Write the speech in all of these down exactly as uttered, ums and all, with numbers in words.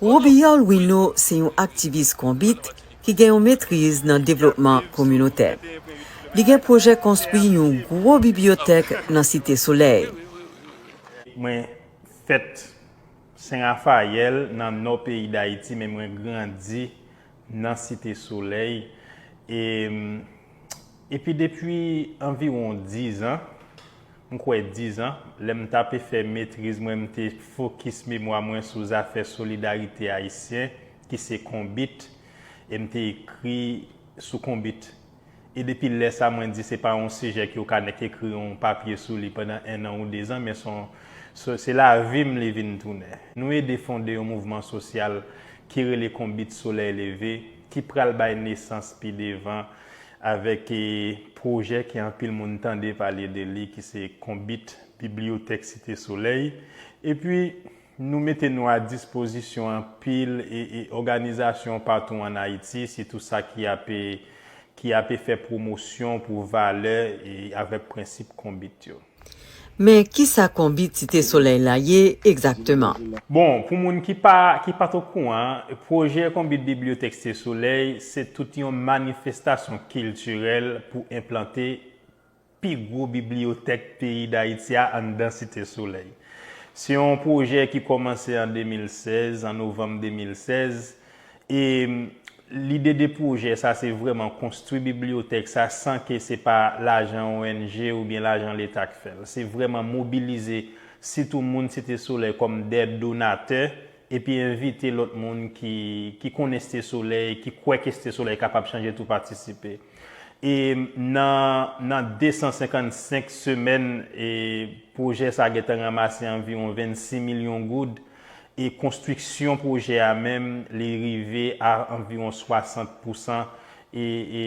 Robiyol Wino se yon aktivis konbit ki gen yon metriz nan devlopman kominotè. Li gen pwojè konstwi yon gwo bibliyotèk nan Site Solèy. Mwen fèt Sen Rafayèl, nan nò peyi Dayiti, men mwen grandi nan Site Solèy. E, epi depi anviwon diz an, m kwè diz an, lè m t ape fè metriz mwen, m te fokis memwa mwen sou zafè solidarite ayisyen, ki se konbit, e m te ekri sou konbit. E depi lè sa, mwen di se pa yon sijè ke w ka nèk ekri yon papye sou li pandan en an ou dezan, men se yon, se, se lavi m li vin tounen. Nou ede fonde yon mouvman sosyal ki rele Konbit Solèy Leve, ki pral bay nesans pi devan avèk e, pwojè ke anpil moun tande pale de li, ki se Konbit Bibliyotèk Site Solèy. Epi, nou mete nou a dispozisyon anpil e, e òganizasyon patou ann Ayiti, sitou sa ki ape, ki ape fè pwomosyon pou valè e avèk prensip konbit yo. Men kisa konbit Site Solèy la ye egzakteman? Bon, pou moun ki pa, ki pa t okouran, pwojè konbit Bibliyotèk Site Solèy se tout yon manifestasyon kiltirèl pou enplante pi gwo bibliyotèk peyi Dayiti a anndan Site Solèy. Se yon pwojè ki kòmanse an de mil sèz, an novanm de mil sèz, e lide de pwojè sa se vrèman konstwi bibliyotèk sa san ke se pa lajan O N G oubyen lajan Leta k fè l. Se vrèman mobilize sitou moun Site Solèy kòm dè donatè, epi envite lòt moun ki, ki konnen Site Solèy, ki kwè ke Site Solèy kapab chanje tou patisipe. E nan, nan de san senkannsenk semèn, e pwojè sa gentan ranmase anviwon vennsis milyon goud, e konstriksyon pwojè a menm, li rive a anviwon swasant pousan e, e,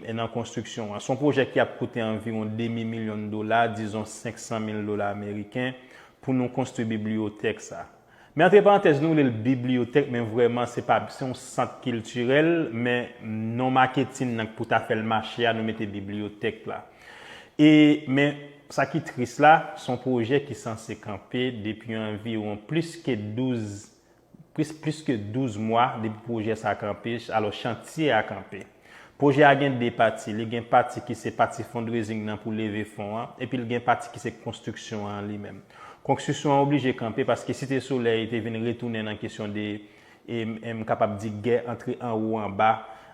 e nan konstriksyon an. Se yon pwojè ki ap koute anviwon demi milyon dola, dizon senk san mil dola ameriken, pou nou konstwi bibliyotèk sa. Men antre parantèz, nou rele l bibliyotèk, men vrèman se pa, se yon sant kiltirèl, men non maketin nan pou ta fè l mache a, nou mete bibliyotèk la. E, men sa ki tris la, se yon pwojè ki sanse kanpe depi anviwon plis ke douz, plis, plis ke douz mwa depi pwojè sa kanpe, alò chantye a kanpe. Pwojè a gen de pati. Li gen pati ki se pati fundraising nan pou leve fon an, epi l gen pati ki se konstriksyon an li menm. Konstriksyon an oblije kanpe paske Site Solèy te vin retounen nan kesyon de, e, m kapab di, gè antre anwo anba,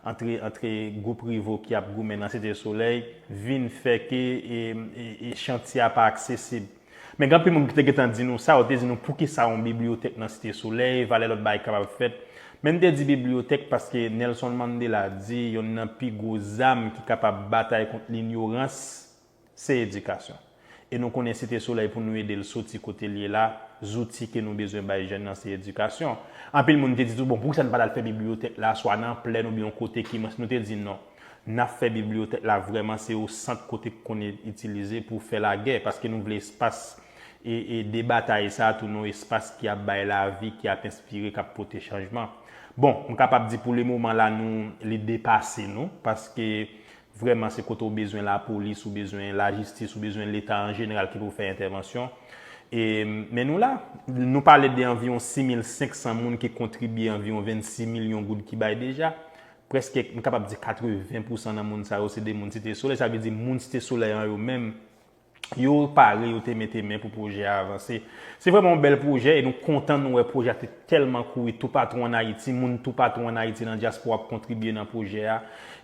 antre, antre gwoup rivo ki ap goumen nan Site Solèy, vin fè ke, e, e, e chantye a pa aksesib. Men gen anpil moun ki te gentan di nou sa, yo te di nou poukisa yon bibliyotèk nan Site Solèy, valè lòt bagay kapab fèt. Men m te di bibliyotèk paske Nelson Mandela di yonn nan pi gwo zam ki kapab batay kont linyorans, se edikasyon. E nou konnen Site Solèy pou nou ede l soti kote l ye la, zouti ke nou bezwen bay jèn nan se edikasyon. Anpil moun te di tou, bon, poukisa n pa t al fè bibliyotèk la, swa nan plèn oubyen yon kote ki mwens, nou te di non. N ap fè bibliyotèk la vrèman se yon sant kote k konnen itilize pou fè lagè, paske nou vle espas e, e de batay sa a tounen yon espas ki ap bay lavi, ki ap enspire, k ap pote chanjman. Bon, m kapab di pou le moman la, nou, li depase nou, paske vrèman se kote w bezwen lapolis, ou bezwen lajistis, ou bezwen Leta an jeneral ki pou fè entèvansyon. E, men nou la, nou pale de anviwon sis mil senk san moun ki kontribye anviwon vennsis milyon goud ki bay deja. Prèske, m kapab di katreven pousan nan moun sa yo, se de moun Site Solèy. Sa vle di moun Site Solèy an yo menm, yo pare, yo te mete men pou pwojè a avanse. Se vrèman yon bèl pwojè e nou kontan nou wè pwojè a te tèlman kouri toupatou ann Ayiti, moun toupatou ann Ayiti nan dyaspora ap kontribye nan pwojè a.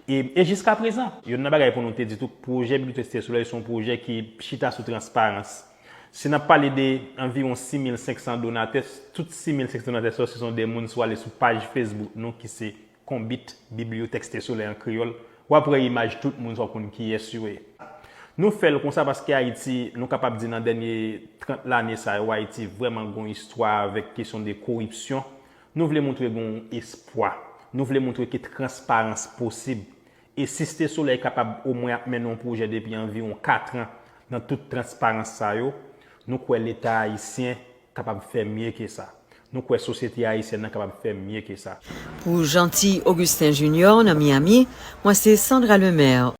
E, e jiskaprezan, youn nan bagay pou nou te di tou, pwojè Bibliyotèk Site Solèy se yon pwojè ki chita sou transparans. Si n ap pale de anviwon sis mil senk san donatè, tout sis mil senk san donatè sa yo, se son de moun, si w ale sou paj Facebook nou ki se Konbit Bibliyotèk Site Solèy an kreyòl, w ap wè imaj tout moun, w ap konn kiyès yo ye. Nou fè l konsa paske Ayiti, nou kapab di nan dènye trant lane sa yo, Ayiti vrèman gen yon istwa avèk kesyon de koripsyon. Nou vle montre gen yon espwa. Nou vle montre ke transparans posib. E si Site Solèy kapab omwen ap mennen yon pwojè depi anviwon kat an nan tout transparans sa yo, nou kwè Leta ayisyen kapab fè mye ke sa. Nou kwè sosyete ayisyèn nan kapab fè mye ke sa. Pou Jeanty Augustin Junior nan Miami, mwen se Sandra Lemaire.